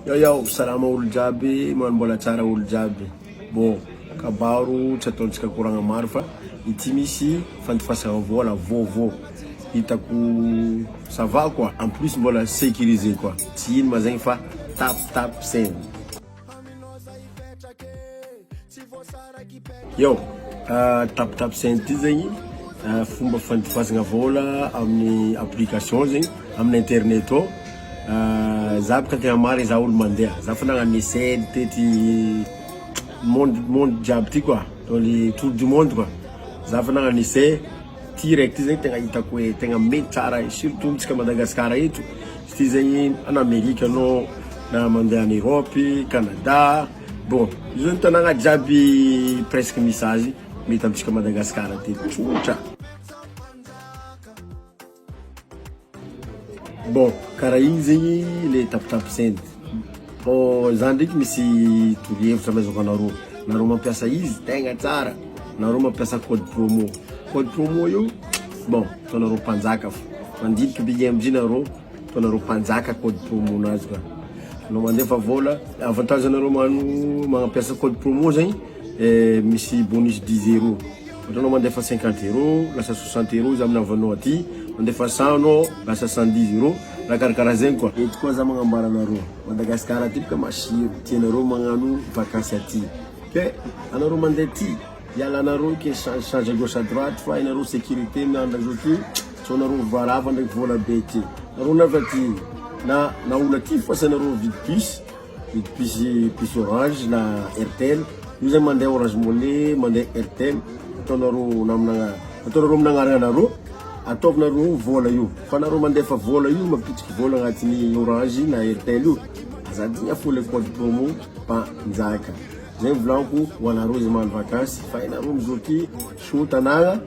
Yao yao, salama olo jiaby, magnano mbola tsara olo jiaby. Bon, kabaro tsy ataontsika koragna maro fa ity misy fandifasagna vôla vaovao hitako ça va quoi, en plus mbola sécurisé koa, tsy ino ma zegny fa tap tap send. Yo, tap tap send ty zegny fomba fandifasagna vôla amin'ny application zegny amin'ny internet ao, za boka tegna marigny za olo mandeha, za fa nagnano essai nitety monde monde jiaby ty quoi, dans le tour du monde quoi, za fa nagnano essai, ty raiky ty zegny tegna hitako hoe tegna mety tsara surtout amitsika Madagascar eto, izy ty zegny na Amerika anao na mandeha any Europe, Canada. Bon, io zany tanàgna jiaby presque misy azy, mety amintsika Madagascar aty tsotra. Bon, karaha igny zegny le tapitapy send. Bon, za ndraiky misy torohevitra amezako anareo, nareo mampiasa izy tegna tsara, nareo mampiasa code promo, code promo io bon ataonareo mpanjaka fô, mandiniky big MJ nareo. Ataonareo mpanjaka code promo nazy ka. Anao mandefa vola, avantage anareo mano magnampiasa code promo zegny eh, misy bonus 10 euros. Ohatra anao mandefa 50 euros, lasa 60 euros izy amin'ny havanao aty, mandefa 100 anao lasa 110 euros, raha karakaraha zegny koa. Eto koa za magnambara anareo, Madagascar aty boka masiro, tianareo magnano vakansy aty. Ke anareo mandeha aty, Ialanareo ke change change à gauche à droite fa hainareo sécurité miandry zao ty sao nareo varava ndraiky vola be ty nareo nefa ty na na olo aty foasa nareo mividy puce mividy puce puce orange na airtel io zany mandeha orange money mandeha airtel ataonareo namana ataonareo amin'ny agnaranareo ataovinareo vola io fa nareo mandefa vola io mampitriky vola agnatin'ny orange na airtel io aza adigna fo le code promo mpanjaka. Zay volagniko ho anareo zay magnano vakansy fa hainareo amizao ty soa tanagna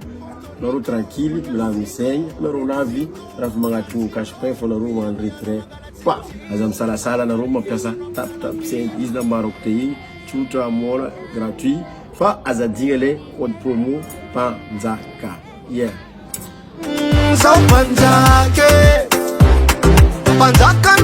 nareo tranquille milamigny saigny nareo navy raha fa magnatogno cash pain fô nareo magnano retrait fa aza misalasala nareo mampiasa tap tap send izy nambarako te igny tsotra mora gratuit fa aza adigna le code promo mpanjaka yeah. Zaho mpanjaka e, mpanjaka.